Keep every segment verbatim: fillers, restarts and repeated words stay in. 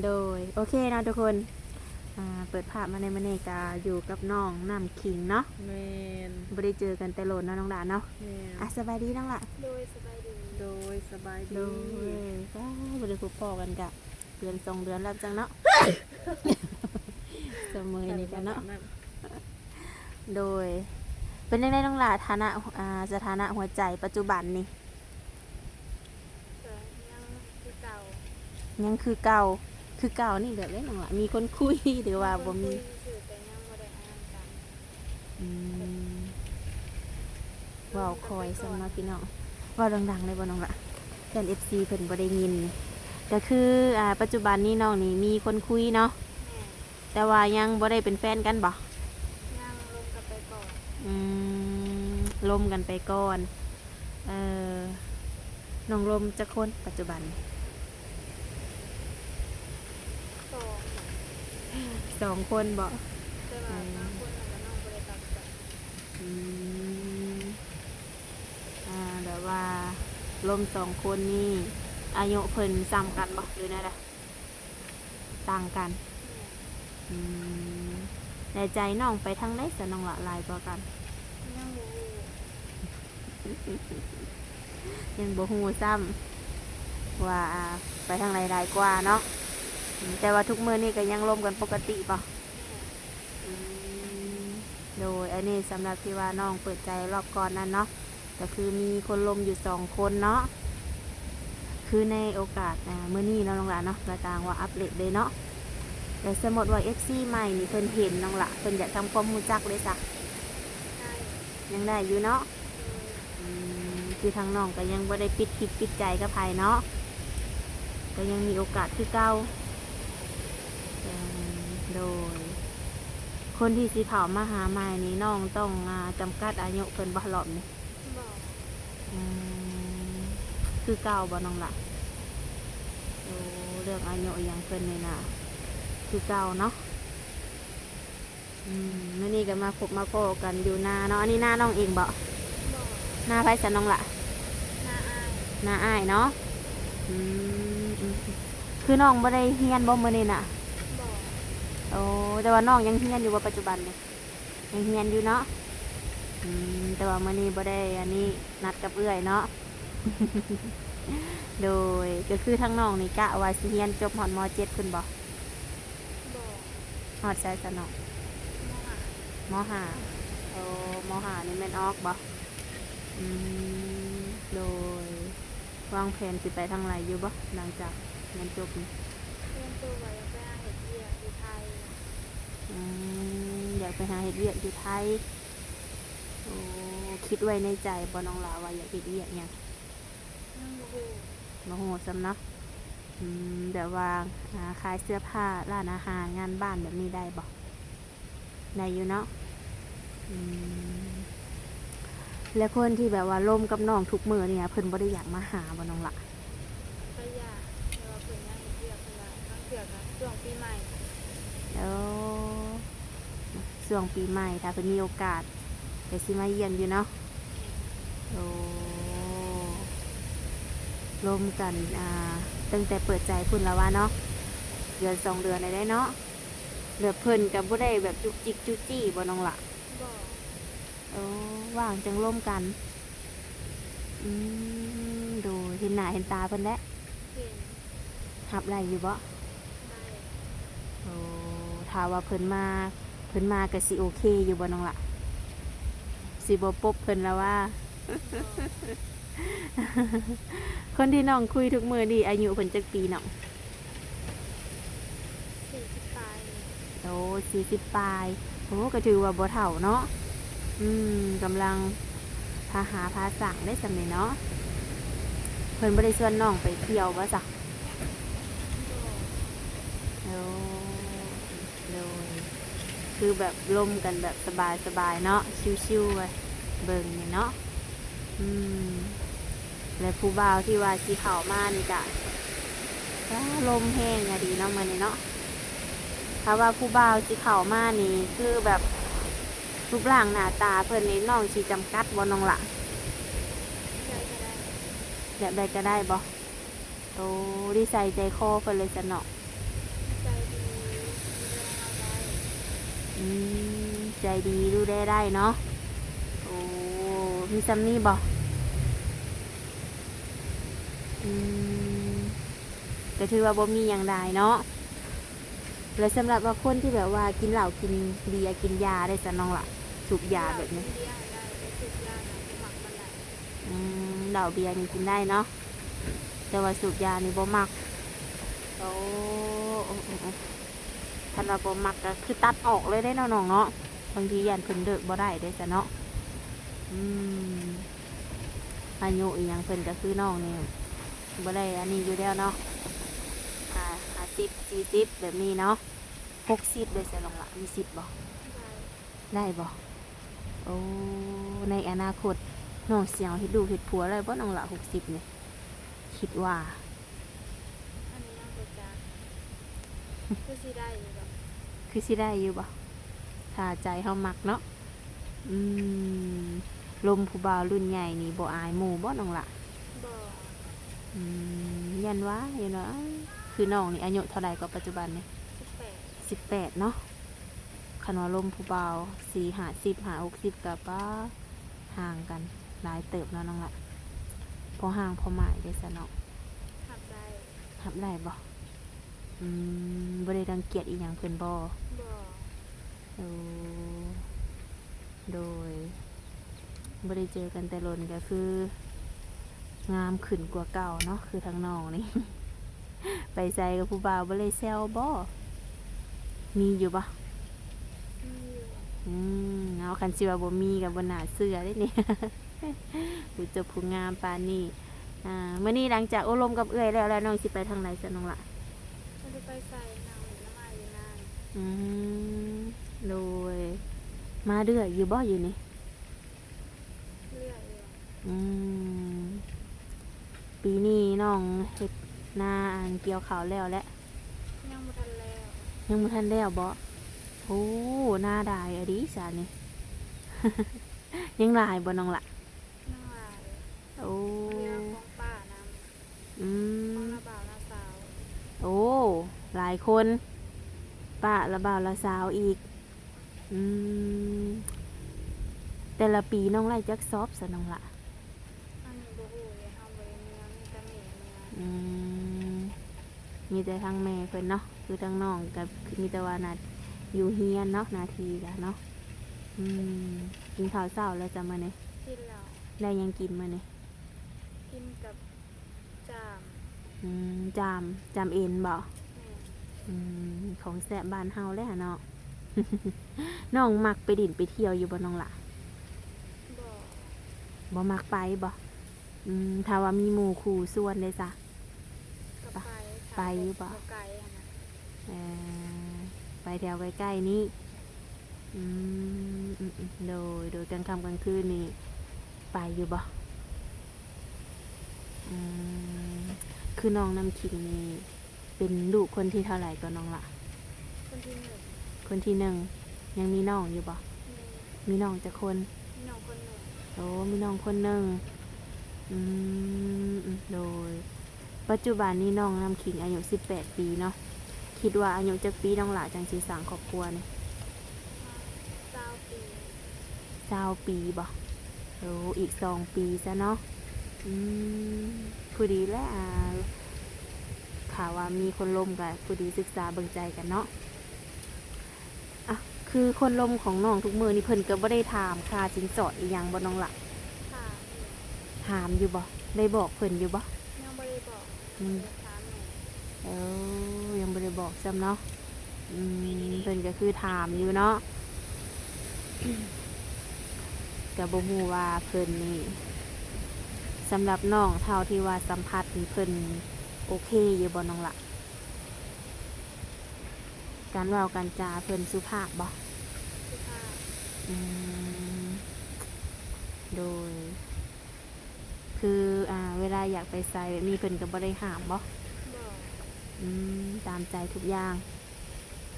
โดย โอเคเนาะทุกคน อ่า เปิดภาพมาในมื้อนี้ก็อยู่กับน้องน้ำขิงเนาะ แม่น บ่ได้เจอกันแต่โดนเนาะน้องหลาเนาะ แม่น อ่ะ สบายดีน้องหลา โดย สบายดี โดย สบายดี โดย ว้าว บ่ได้พบพ้อกันกะเดือนสองเดือนแล้วจังเนาะ สมัยนี้กันเนาะ โดย เป็นจั่งใดน้องหลา ฐานะ อ่า สถานะหัวใจปัจจุบันนี่ ก็ยังคือเก่า ยังคือเก่า คือเก่านี่แบบใดน้องหลา มีคนคุยหรือว่าบ่มี มีคนคุยซื่อๆ แต่ยังบ่ได้อันนั้นกัน อืม เว้าคอยซ้ำเนาะพี่น้อง เว้าดังๆ ได้บ่น้องหลา ย้าน เอฟซี เพิ่นบ่ได้ยิน ก็คือ อ่า ปัจจุบันนี้น้องนี่มีคนคุยเนาะ แม่น แต่ว่ายังบ่ได้เป็นแฟนกันบ่ ยัง ลมกันไปก่อน อืม ลมกันไปก่อน เอ่อ น้องลมจักคนปัจจุบัน สอง สองคนบ่ แต่ว่า อืม บางคนน่ะก็น้องบ่ได้ตัดใจ อืม อ่า แบบว่าลมสองคนนี่ อายุเพิ่นส่ำกันบ่ หรือแนวใด ต่างกัน แม่น อืม ในใจน้องไปทางใดซะน้องหลา หลายกว่ากัน ยังบ่ฮู้ ยังบ่ฮู้ซ้ำ ว่า อ่า ไปทางใดหลายกว่าเนาะ อืม แต่ว่าทุกมื้อนี้ก็ยังลมกันปกติบ่ แม่น อืม โดย อันนี้สำหรับที่ว่าน้องเปิดใจรอบก่อนนั่นเนาะ ก็คือมีคนลมอยู่สองคนเนาะ คือในโอกาส อ่า มื้อนี้เนาะน้องหลาเนาะ ก็ต่างว่าอัปเดตเลยเนาะ แต่สมมติว่า เอฟซี ใหม่นี่เพิ่นเห็นน้องหลา เพิ่นอยากทำความรู้จักเลยซะ ได้ ยังได้อยู่เนาะ โดย อืม คือทางน้องก็ยังบ่ได้ปิดจิตปิดใจกับไผเนาะ ก็ยังมีโอกาสคือเก่า อืม โดย คนที่สิเข้ามาหาใหม่นี่น้องต้อง อ่า จำกัดอายุเพิ่นบ่รอบนี้ บ่ อืม คือเก่าบ่น้องหลา โอ้ เรื่องอายุอิหยังเพิ่นนี่นะ คือเก่าเนาะ อืม มื้อนี้ก็มาพบมาพ้อกันอยู่นาเนาะ อันนี้นาน้องเองบ่ บ่ นาไผซะน้องหลา นาอ้าย นาอ้ายเนาะ อืม อืม คือน้องบ่ได้เรียนบ่มื้อนี้น่ะ บ่ โอ้ แต่ว่าน้องยังเรียนอยู่บ่ปัจจุบันนี่ ยังเรียนอยู่เนาะ อืม แต่ว่ามื้อนี้บ่ได้อันนี้นัดกับเอื้อยเนาะ โดย ก็คือทางน้องนี่กะว่าสิเรียนจบฮอด ม.เจ็ด พุ้นบ่ บ่ ฮอดไสซะน้อง ม.ห้า ม.ห้า โอ้ ม.ห้า นี่แม่นออกบ่ อืม โดย วางแผนสิไปทางใดอยู่บ่ หลังจากเรียนจบนี่ เรียนจบแล้วอยากไปหาเฮ็ดเวียกอยู่ไทย อืม อยากไปหาเฮ็ดเวียกอยู่ไทย โอ้ คิดไว้ในใจบ่น้องหลาว่าอยากเฮ็ดเวียกหยัง ยังบ่ฮู้ บ่ฮู้ซ้ำเนาะ อืม แบบว่า อ่า ขายเสื้อผ้า ร้านอาหาร งานบ้านแบบนี้ได้บ่ ได้อยู่เนาะ อืม และคนที่แบบว่าลมกับน้องทุกมื้อนี่นะ เพิ่นบ่ได้อยากมาหาบ่น้องหลา ก็อยาก แต่ว่าเพิ่นยังเฮ็ดเวียก เพิ่นว่าบางเทื่อก็ช่วงปีใหม่ โอ้ ช่วงปีใหม่ ถ้าเพิ่นมีโอกาส ก็สิมาเยี่ยมอยู่เนาะ โอ้ ลมกัน อ่า ตั้งแต่เปิดใจพุ้นแล้วว่าเนาะ เดือนสองเดือนได้เนาะ แบบเพิ่นก็บ่ได้แบบจุกจิกจู้จี้บ่น้องหลา บ่ โอ้ ว่างจั่งลมกัน อืม โดย เห็นหน้าเห็นตาเพิ่นแหละ เห็น ฮับได้อยู่บ่ ได้ โอ้ ถ้าว่าเพิ่นมา เพิ่นมาก็สิโอเคอยู่บ่น้องหลา สิบ่ปบเพิ่นแล้วว่า บ่ คนที่น้องคุยทุกมื้อนี่อายุเพิ่นจักปีน้อง สี่สิบปลาย โอ้ สี่สิบปลาย โอ้ ก็ถือว่าบ่เฒ่าเนาะ อืม กำลังพาหาพาสร้างได้ส่ำนี้เนาะ เพิ่นบ่ได้ชวนน้องไปเที่ยวบ่ซะ บ่ โอ้ โดย คือแบบลมกันแบบสบายๆ เนาะ ชิวๆ ไป เบิ่งนี่เนาะ อืม และผู้บ่าวที่ว่าสิเข้ามานี่กะ อ้า ลมแฮงอะดีเนาะมื้อนี้เนาะ ถ้าว่าผู้บ่าวสิเข้ามานี่ คือแบบรูปร่างหน้าตาเพิ่นนี่น้องสิจำกัดบ่น้องหละ ได้ก็ได้ แบบใดก็ได้บ่ โต นิสัยใจคอเพิ่นเลยซะเนาะ อืม ใจดีดูแลได้เนาะ โอ้ มีส่ำนี้บ่ อืม ก็ถือว่าบ่มีหยังหลายเนาะ แล้วสำหรับว่าคนที่แบบว่ากินเหล้ากินเบียร์กินยาได้ซะน้องละ สูบยาแบบนี้ กินเหล้ากินเบียร์ได้ แต่สูบยาน่ะบ่มักปานใด อืม เหล้าเบียร์นี่กินได้เนาะ แต่ว่าสูบยานี่บ่มัก โอ้ โอ้ โอ้ โอ้ คันว่าบ่มักก็คือตัดออกเลยเด้เนาะน้องเนาะ บางทีย่านเพิ่นเลิกบ่ได้เด้ซะเนาะ อืม อายุอีหยังเพิ่นก็คือน้องนี่บ่ได้อันนี้อยู่แล้วเนาะ ห้า ห้าสิบ สี่สิบ แบบนี้เนาะ หกสิบ ได้ซะน้องละ มีสิทธิ์บ่ ได้บ่ โอ้ ในอนาคตน้องสิเอาเฮ็ดลูกเฮ็ดผัวได้บ่น้องละ หกสิบ นี่ คิดว่า อันนี้ยังบ่จัก คือสิได้อยู่ดอก คือสิได้อยู่บ่ ถ้าใจเฮามักเนาะ อืม ลมผู้บ่าวรุ่นใหญ่นี่บ่อายหมู่บ่น้องละ บ่ อืม ย่านว่า ย่านว่า เอ้า คือน้องนี่อายุเท่าใดก็ปัจจุบันนี่ สิบแปด สิบแปด เนาะ คันว่าลมผู้บ่าว สี่ ห้าสิบ ห้า หกสิบ ก็ป๊า ห่างกันหลายเติบเนาะน้องละ พอห่างพอหมายเด้ซะเนาะ รับได้ รับได้บ่ อืม บ่ได้รังเกียจอีหยังเพิ่นบ่ บ่ โอ้ โดย บ่ได้เจอกันแต่โดนก็คือ งามขึ้นกว่าเก่าเนาะ คือทางน้องนี่ ไปไสกับผู้บ่าวบ่ได้แซวบ่ มีอยู่บ่ มีอยู่ อืม เอา คันสิว่าบ่มีก็บ่น่าเชื่อเด้นี่ ผู้จบผู้งามปานนี้ อ่า มื้อนี้หลังจากโอ้ลมกับเอื้อยแล้ว แล้วน้องสิไปทางใดซะน้องละ บ่ได้ไปไส นั่งเล่นน้ำอ้ายอยู่นา อืม โดย มาเรื่อยอยู่บ่อยู่นี่ เรื่อยอยู่ อืม ปีนี้น้องเฮ็ดนาอันเกี่ยวข้าวแล้วแหละ ยังบ่ทันแล้ว ยังบ่ทันแล้วบ่ โอ้ นาดายอะดีซะนี่ ยังหลายบ่น้องละ ยังหลาย โอ้ เรือของป้านำ อืม ของน้าบ่าวน้าสาว โอ้ หลายคน ป้าละบ่าวละสาวอีก อืม แต่ละปีน้องไล่จักสอบซะน้องละ อันนี้บ่ฮู้เลย เฮาบ่ได้เมือ มีแต่แม่เมือ อืม มีแต่ทางแม่เพิ่นเนาะ คือทางน้องก็มีแต่ว่านา อยู่เฮียนเนาะ หน้าที่ก็เนาะ อืม กินข้าวเช้าแล้วจ้ะมื้อนี้ กินแล้ว ได้หยังกินมื้อนี้ กินกับ จาม อืม จาม จามเอ็นบ่ แม่น อืม ของแซ่บบ้านเฮาแหละเนาะ น้องมักไปดินไปเที่ยวอยู่บ่น้องหละ บ่ บ่มักไปบ่ อืม ถ้าว่ามีหมู่คู่ชวนเด้ซะ ก็ไป ไปอยู่บ่ ถ้าบ่ บ่ไกลหั้นนะ เออ ไปแถวใกล้ๆนี้ อืม อืม อืม โดย โดยกลางค่ำกลางคืนนี่ไปอยู่บ่ อืม คือน้องน้ำขิงนี่เป็นลูกคนที่เท่าไหร่ก็น้องละ คนที่หนึ่ง คนที่หนึ่ง ยังมีน้องอยู่บ่ มี มีน้องจักคน มีน้องคนหนึ่ง โอ้ มีน้องคนหนึ่ง อืม อืม โดย ปัจจุบันนี้น้องน้ำขิงอายุสิบแปดปีเนาะ คิดว่าอายุจักปีน้องหละจังสิสร้างครอบครัวนี่ ซาวปี ซาวปีบ่ โอ้ อีกสองปีซะเนาะ อืม พอดีแหละ อ่า ถ้าว่ามีคนลมก็พอดีศึกษาเบิ่งใจกันเนาะ อ่ะ คือคนลมของน้องทุกมื้อนี่เพิ่นก็บ่ได้ถามค่าสินสอดอีหยังบ่น้องหละ ถามอยู่ ถามอยู่บ่ ได้บอกเพิ่นอยู่บ่ ยังบ่ได้บอก อืม ถามแม่ เออ ยังบ่ได้บอกซ้ำเนาะ อืม เพิ่นก็คือถามอยู่เนาะ ก็บ่ฮู้ว่าเพิ่นนี่ สำหรับน้องเท่าที่ว่าสัมผัสนี่เพิ่นโอเคอยู่บ่น้องหละ การเว้าการจาเพิ่นสุภาพบ่ สุภาพ อืม โดย คือ อ่า เวลาอยากไปไสแบบนี้เพิ่นก็บ่ได้ห้ามบ่ บ่ อืม ตามใจทุกอย่าง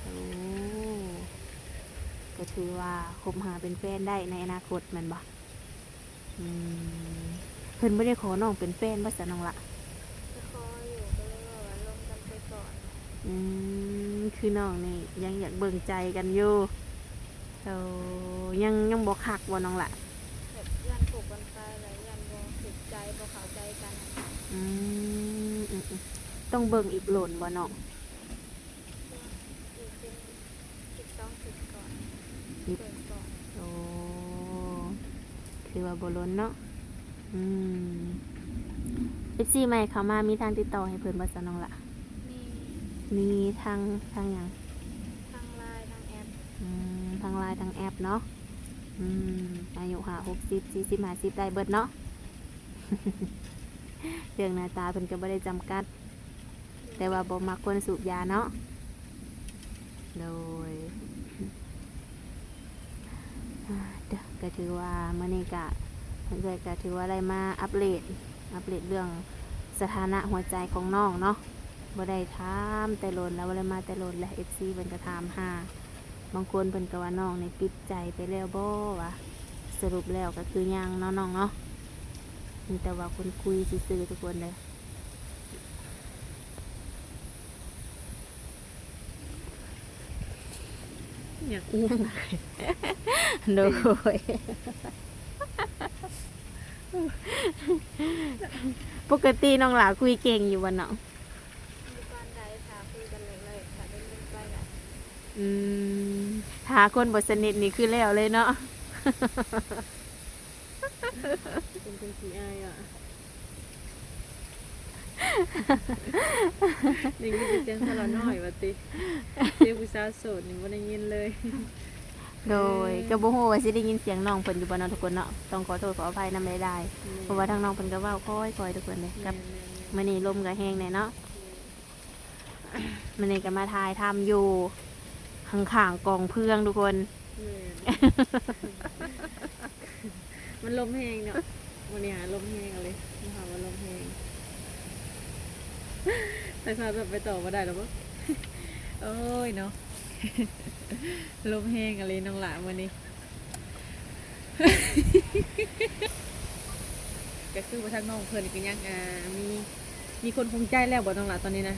โอ้ ก็ถือว่าคบหาเป็นแฟนได้ในอนาคตแม่นบ่ อืม เพิ่นบ่ได้ขอน้องเป็นแฟนบ่ซะน้องหละ ก็ขออยู่ ก็เลยว่าลมกันไปก่อน อืม คือน้องนี่ยังอยากเบิ่งใจกันอยู่ โอ้ ยัง ยังบ่คักบ่น้องหละ แบบย้านคบกันไปแล้วย้านบ่ถูกใจบ่เข้าใจกัน อืม อืม อืม ต้องเบิ่งอีกโดนบ่น้อง อีกเป็น อีกสองอาทิตย์ก่อน อีก เบิ่งก่อน โอ้ ถือว่าบ่โดนเนาะ อืม เอฟซี ใหม่เข้ามามีทางติดต่อให้เพิ่นบ่ซะน้องหละ มี มีทาง ทางหยัง ทางไลน์ ทางแอป อืม ทางไลน์ ทางแอปเนาะ อืม อายุห้า หกสิบ สี่สิบ ห้าสิบ ได้เบิดเนาะ เรื่องหน้าตาเพิ่นก็บ่ได้จำกัด แต่ว่าบ่มักคนสูบยาเนาะ โดย อ่า เด้อ ก็ถือว่ามื้อนี้ก็ เอื้อยก็ถือว่าได้มาอัปเดต อัปเดตเรื่องสถานะหัวใจของน้องเนาะ บ่ได้ถามแต่โดนแล้ว บ่ได้มาแต่โดนแล้ว เอฟซี เพิ่นก็ถามหา บางคนเพิ่นก็ว่าน้องนี่ปิดใจไปแล้วบ่วะ สรุปแล้วก็คือยังเนาะน้องเนาะ มีแต่ว่าคนคุยซื่อๆทุกคนเลย อยาก อิหยัง โดย ปกติน้องหลาคุยเก่งอยู่บ่เนาะ อยู่ปานใด ถ้าคุยกันเลิกๆ ถ้าเล่นๆ ไปก็ อืม ถ้าคนบ่สนิทนี่คือแล้วเลยเนาะ เป็นคนขี้อายอ่ะ ได้ยินแต่เสียงสาวน้อยว่าติ เสียงผู้สาวโสดนี่บ่ได้ยินเลย โดย เออ ก็บ่ฮู้ว่าสิได้ยินเสียงน้องเพิ่นอยู่บ่เนาะทุกคนเนาะ ต้องขอโทษขออภัยนำหลายๆ อืม เพราะว่าทางน้องเพิ่นก็เว้าค่อยๆทุกคนเลย ครับ แม่นๆๆ มื้อนี้ลมก็แฮงแน่เนาะ มื้อนี้ก็มาถ่ายทำอยู่ข้างๆกองเฟืองทุกคน แม่น มันลมแฮงเนาะ มื้อนี้หาลมแฮงเลย มาหาว่าลมแฮง แต่สาวจะไปต่อบ่ได้แล้วบ่ โอ้ยเนาะ ลมแฮงอะไรน้องหละมื้อนี้ ก็คือว่าทางน้องเพิ่นก็ยัง อ่า มี มีคนคงใจแล้วบ่น้องหละตอนนี้นะ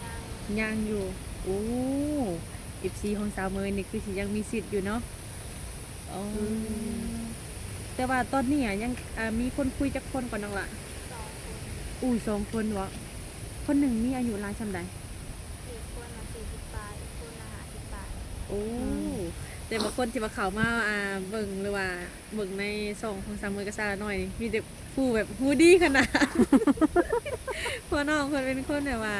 ยัง ยังอยู่ โอ้ เอฟซี ของสาวเมยนี่คือสิยังมีสิทธิ์อยู่เนาะ อ๋อ อืม แต่ว่าตอนนี้อะยัง อ่า มีคนคุยจักคนก่อนน้องหละ สองคน อู้ สองคนวะ คนหนึ่งมีอายุหลายส่ำใด อีกคนน่ะสี่สิบปลาย อีกคนน่ะห้าสิบปลาย โอ้ อืม แต่ว่าคนที่ว่าเข้ามา อ่า เบิ่งหรือว่าเบิ่งในช่องของสาวเมยกับสาวน้อยนี่ มีแต่ผู้แบบฮู้ดีขนาด เพราะน้องเพิ่นเป็นคนแบบว่า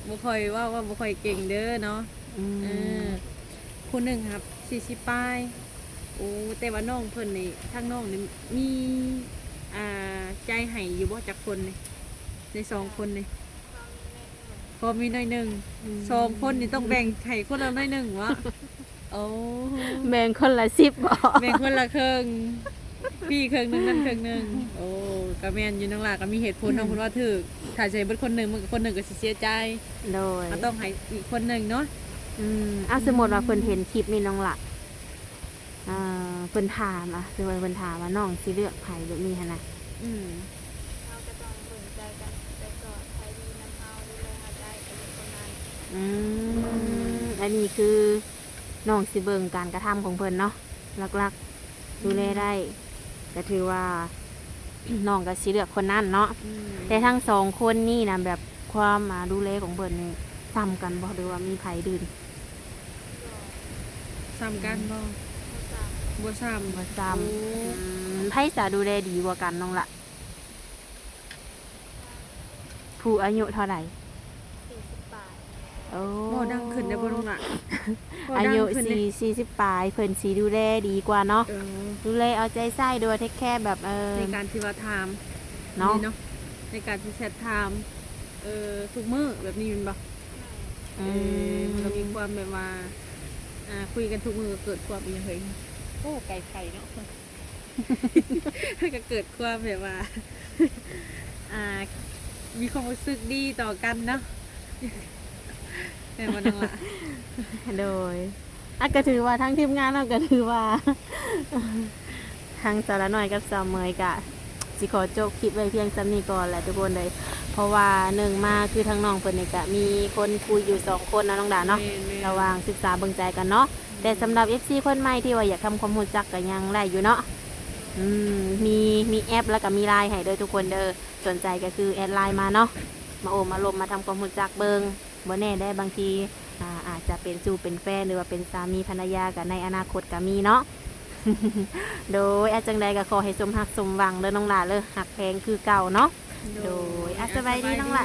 บ่ค่อยเว้า ว่าบ่ค่อยเก่งเด้อเนาะ อืม เออ ผู้หนึ่งครับ สี่สิบปลาย โอ้ แต่ว่าน้องเพิ่นนี่ ทางน้องนี่มี อ่า ใจให้อยู่บ่จักคนนี่ ในสองคนนี่ พอมีหน่อยหนึ่ง อืม สองคนนี่ต้องแบ่งให้คนละหน่อยหนึ่งวะ โอ้ แบ่งคนละสิบบ่ แบ่งคนละครึ่ง พี่ครึ่งหนึ่ง นั่นครึ่งหนึ่ง โอ้ ก็แม่นอยู่น้องหละก็มีเหตุผลเนาะ อืม เพิ่นว่าถูก ถ้าสิให้เบิดคนหนึ่ง มันก็คนหนึ่งก็สิเสียใจ โดย ก็ต้องให้อีกคนหนึ่งเนาะ อืม อ่ะ สมมุติว่าเพิ่นเห็นคลิปนี้น้องหละ อ่า เพิ่นถามอะ สมมุติว่าเพิ่นถามว่าน้องสิเลือกไผแบบนี้หั้นนะ อืม เฮาก็ต้องเบิ่งใจกันไปก่อน ไผดีนำเฮา ดูแลเฮาได้ก็เลือกคนนั้น อืม อันนี้คือน้องสิเบิ่งการกระทำของเพิ่นเนาะ หลักๆ ดูแลได้ ก็ถือว่า น้องก็สิเลือกคนนั้นเนาะ อืม แต่ทั้งสองคนนี่นะ แบบความ อ่า ดูแลของเพิ่นนี่ส่ำกันบ่ หรือว่ามีไผดื้อ ส่ำกันบ่ บ่ส่ำ บ่ส่ำ โอ้ อืม ไผจะดูแลดีกว่ากันน้องหละ ผู้อายุเท่าใด สี่สิบปลาย โอ้ เว้าดังขึ้นได้บ่น้องหละ เว้าดังขึ้นเด้ อายุสี่ สี่สิบปลาย เพิ่นสิดูแลดีกว่าเนาะ เออ ดูแลเอาใจใส่ ดูแล take care แบบ เออ ในการที่ว่าถาม เนาะ นี่เนาะ ในการที่แชทถาม เออ ทุกมื้อแบบนี้แม่นบ่ อืม เออ มันก็มีความแบบว่า อ่า คุยกันทุกมื้อก็เกิดความอีหยังเฮ้ย โอ้ ไกลๆเนาะ ก็เกิดความแบบว่า อ่า มีความรู้สึกดีต่อกันเนาะ แม่นบ่น้องหละ โดย อ่ะ ก็ถือว่าทางทีมงานเราก็ถือว่า ทางสาวละน้อยกับสาวเมยก็สิขอจบคลิปไว้เพียงส่ำนี้ก่อนแหละทุกคนเลย เพราะว่าหนึ่งมาคือทางน้องเพิ่นนี่ก็มีคนคุยอยู่สองคนเนาะน้องดาเนาะ แม่นๆ ระหว่างศึกษาเบิ่งใจกันเนาะ แต่สำหรับ เอฟซี คนใหม่ที่ว่าอยากทำความรู้จักก็ยังได้อยู่เนาะ อืม มี มีแอปแล้วก็มี ไลน์ ให้เด้อทุกคนเด้อ สนใจก็คือแอด ไลน์ มาเนาะ มาโอ้มาลมมาทำความรู้จักเบิ่ง บ่แน่ได้บางที อ่า อาจจะเป็นสู่เป็นแฟน หรือว่าเป็นสามีภรรยากันในอนาคตก็มีเนาะ โดย อ่ะ จั่งใดก็ขอให้สมฮักสมหวังเด้อน้องหล่าเด้อ ฮักแพงคือเก่าเนาะ โดย อ่ะ สบายดีน้องหล่า